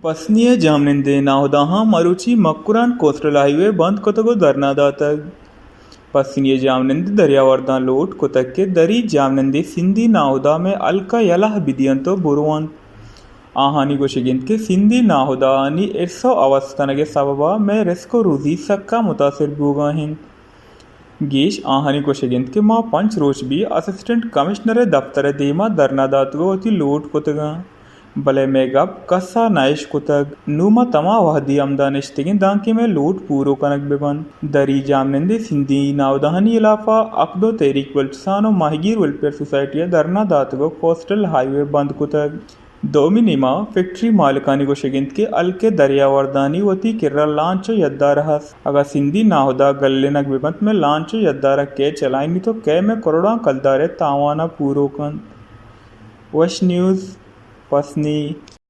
پسنی ءِ جاہمنندیں ناہداہاں مروچی مکران کوسٹل ہائی وے بند کتگ ءُ دھرنا داتگ۔ پسنی ءِ جاہمنند دریاورداں لوٹ کتگ کہ دری جاہمنندیں سندھی ناہدا مئے ہلک ءَ یلہ بدینت ءُ برونت۔ آہانی گوشگ انت کہ سندھی ناہداہانی ارس ءُ ہوس کنگ ءِ سبب ءَ مئے رزق ءُ روزی سکا متاثر بوگا انت۔ گیش آہانی گوشگ انت کہ ما پنچ روچ بی اسسٹنٹ کمشنر ءِ دفتر ءِ دیما دھرنا داتگ ءُ وتی لوٹ کتگاں، بلے مئے گپ کس ءَ نہ اشکتگ۔ نوں ما تما وہدی ہمدا نشتگیں دانکہ مئے لوٹ پورو کنگ بہ بنت۔ دری جاہمنندیں سندھی ناہداہانی ہلاف ءَ حق دو تحریک بلوچستان ءُ ماہیگیر ویلفیئر سوسائٹی ءَ دھرنا داتگ ءُ کوسٹل ہائی وے بند کتگ۔ دومی نیما فیکٹری مالکانی گوشگ انت کہ ہلک ءِ دریاوردانی وتی کرا لانچ ءُ یدار ہست۔ اگاں سندھی ناہدا گلینگ بہ بنت، مئے لانچ ءُ یدار ءَ کئے چلائینیت ءُ کئے مئے کروڑاں کلدار ءِ تاوان ءَ پورو کنت؟ وش نیوز، پسنی۔